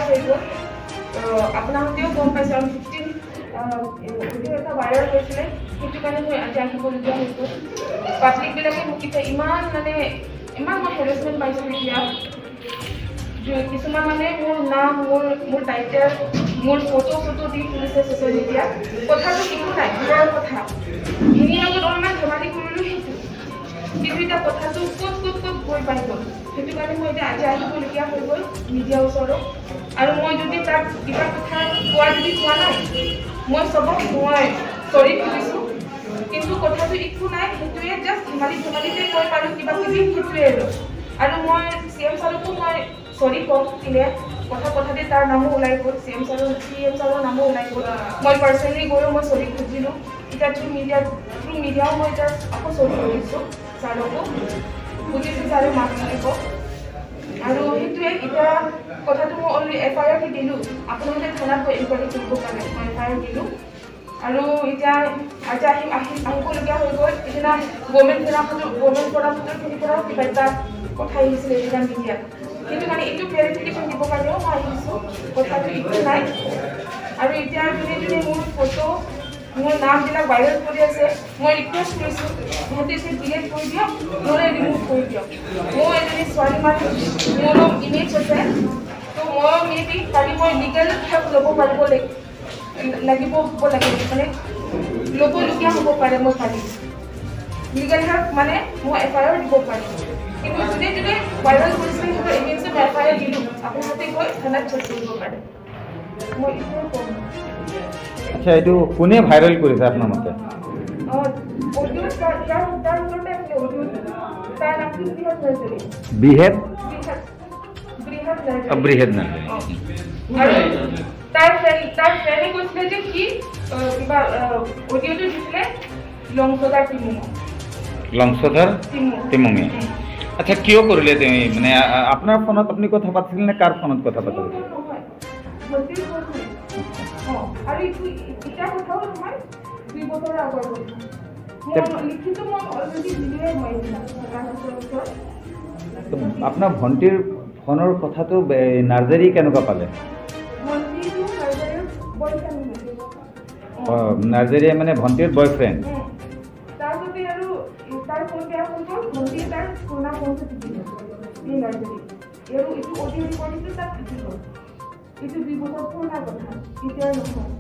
হৈ গ'ল। আপোনালোকেও গম পাইছে আৰু 15 অডিঅ' এটা ভাইৰেল হৈছিলে, সেইটো কাৰণে মই আজি আহিবলগীয়া হৈ গ'ল। পাব্লিকবিলাকে মোক এতিয়া ইমান মানে ইমান মই হেৰেছমেণ্ট পাইছোঁ। এতিয়া কিছুমান মানে মোৰ নাম, মোৰ টাইটেল, মোৰ ফটো চটো দি তুলিছে ছ'চিয়েল মিডিয়াত। কথাটো একো নাই, ঘৰৰ কথা এনেই লগত অলপমান ধেমালি কৰিলোঁ সেইটো, কিন্তু এতিয়া কথাটো ক'ত ক'ত ক'ত গৈ পাই গ'ল, সেইটো কাৰণে মই এতিয়া আজি আহিবলগীয়া হৈ গ'ল মিডিয়াৰ ওচৰত। আৰু মই যদি তাক কিবা কথা কোৱা যদি কোৱা নাই, মই চবক মই চৰি খুজিছোঁ, কিন্তু কথাটো একো নাই, সেইটোৱে জাষ্ট ধেমালি ধেমালিতে কৈ পালোঁ কিবা কিবি, সেইটোৱে আৰু। আৰু মই চি এম ছাৰকো মই চৰি কম কিনে কথা কথাতে তাৰ নামো ওলাই গ'ল, চি এম ছাৰৰ, চি এম ছাৰৰ নামো ওলাই গ'ল। মই পাৰ্চনেলি গৈও মই চৰি খুজিলোঁ। এতিয়া থ্ৰু মিডিয়াও মই এতিয়া আকৌ চৰি খুজিছোঁ ছাৰকো, বুজিছোঁ ছাৰে মাফ কৰিব। আৰু সেইটোৱে এতিয়া কথাটো মই অলৰেডি এফ I R দিলোঁ, আপোনালোকে থানাত গৈ এনকুৱাৰী কৰিব পাৰে, মই এফ I R দিলোঁ। আৰু এতিয়া আজি আহি আহি আহিবলগীয়া হৈ গ'ল। সিদিনা গভৰ্ণমেণ্ট গভৰ্ণমেণ্ট ফৰামটোৰ পৰাও কিবা এটা কথা আহিছিলে এইদিনা মিডিয়াত, সেইটো কাৰণে এইটো ক্লেৰিফিকেশ্যন দিবৰ কাৰণেও মই আহিছোঁ। কথাটো একো নাই। আৰু এতিয়া যোনে যোনে মোৰ ফটো, মোৰ নামবিলাক ভাইৰেল কৰি আছে, মই ৰিকুৱেষ্ট কৰিছোঁ সিহঁতে এতিয়া ডিলিট কৰি দিয়ক, নহ'লে ৰিমুভ কৰি দিয়ক। মই এজনী ছোৱালী মানুহ, মোৰো ইমেজ আছে, ত' মই মে বি কালি মই লিগেল হেল্প ল'ব পাৰিব লাগিব, হ'ব লাগিব, মানে ল'বলগীয়া হ'ব পাৰে। মই কালি লিগেল হেল্প মানে মই এফ I R দিব পাৰিম, কিন্তু যোনে যোনে ভাইৰেল কৰিছিলে সিহঁতৰ এগেইনষ্টত মই এফ I R দিলোঁ, আপোনালোকে গৈ থানাত চেক কৰিব পাৰে। মই এইটোৱে ক'ম। আচ্ছা, এইটো কোনে ভাইৰেল কৰিছে আপোনাৰ মতে? অঁ, অডিঅ' তাৰ ওচৰতে আছিলে অডিঅ'টো, তাৰ নামটো বৃহৎ নাৰ্জাৰী। বৃহৎ বৃহৎ নাৰ্জাৰী। বৃহৎ নাৰ্জাৰী। আৰু তাৰ ফ্ৰেণ্ডে কৈছিলে যে সি কিবা অডিঅ'টো দিছিলে লংচদাৰ তিমুঙক। লংচধৰ তিমুঙে। আচ্ছা, কিয় কৰিলে তুমি মানে আপোনাৰ ফোনত আপুনি কথা পাতিছিল নে কাৰ ফোনত কথা পাতিছিল? আৰু এইটো এতিয়া কথাও নহয়, 2 বছৰৰ আগৰ কথা। লিখিত মই অলৰেডি দিলোৱে মই। আপোনাৰ ভণ্টিৰ ফোনৰ কথাটো নাৰ্জাৰী কেনেকুৱা পালে? নাৰ্জাৰীয়ে মানে ভণ্টিৰ বয়ফ্ৰেণ্ড। তাৰপাছতে আৰু তাৰ ফোন বেয়া হৈ গ'ল, ভণ্টিয়ে তাৰ পুৰণা ফোনটো টিপিলে এই নাৰ্জাৰী, আৰু এইটো অডিঅ' ৰেকৰ্ডিংটো তাত থাকি গ'ল। এইটো 2 বছৰ পুৰণা কথা, এতিয়াৰ নহয়।